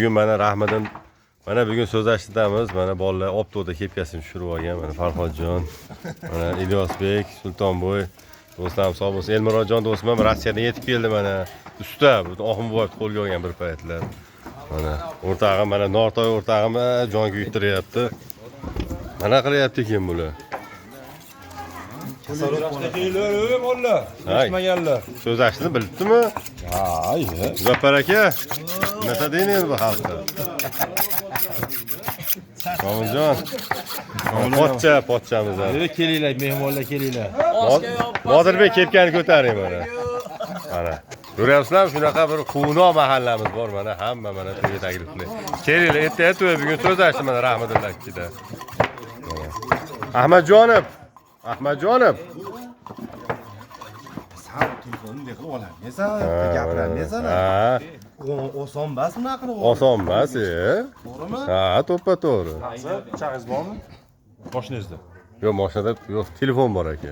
Bugun mana Rahmadan, mana bugun so'zlashidamiz. Mana bolalar Optoda kepkasini tushirib olgan. Mana Farhodjon, mana Ilyosbek, Sultonboy do'stlarim sog' bo'lsin. Elmurodjon do'stim ham Rossiyadan yetib keldi mana. Usta, bu Oxunboyev qo'lga olgan bir paytlar. Mana o'rtog'im, mana Nortoy o'rtog'im jon kuytiryapti. Mana qilyapti ekan bular. Kelinglar, bolalar. Hay. Eshitmaganlar. So'zlashni bilibdimi? Ha, iya. Muzaffar aka, nima deydi endi bu haqda? Komiljon. Pochcha, pochchamiz. Ey, kelinglar, mehmonlar kelinglar. Nodirbek kepkani ko'taring mana. Mana. Ko'ryapsizlarmi, shunaqa bir quvnoq mahallamiz bor mana, hamma mana to'yga taklif qiladi. Kelinglar, ertaga to'y, bugun so'zlashdi mana Rahmatullah ikkida. Ahmadjonov. Ahmadjonov. San telefonni bunday qilib ololmaysan, gapirolmaysan. Ha, Oson emas bunaqa qilib. Oson emas, e. To'g'rimi? Ha, to'ppa to'g'ri. Chag'iz bormi? Moshinangizda. Yo'q, mashinada yo'q, telefon bor aka.